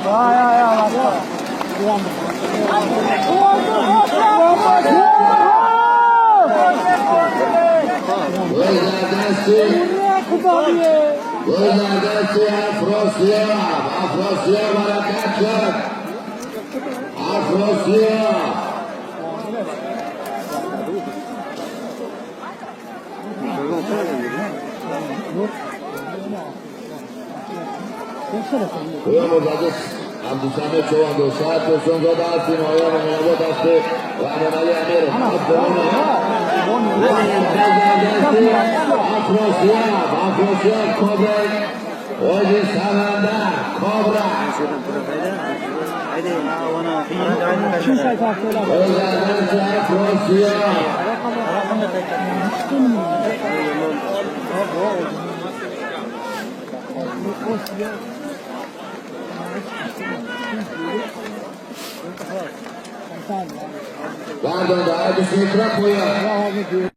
گل در دست، گل در دست افراسیاب. افراسیاب حرکت شد. افراسیاب. پویا مرتضی عبدالسمد چوبان ترسونزاده از تیم آیا مهرآباد است رحمان علی امیر. افراسیاب، افراسیاب، کابل، حاجی سمندر، کابرا. گل در دست افراسیاب. بردان در 23 پویا.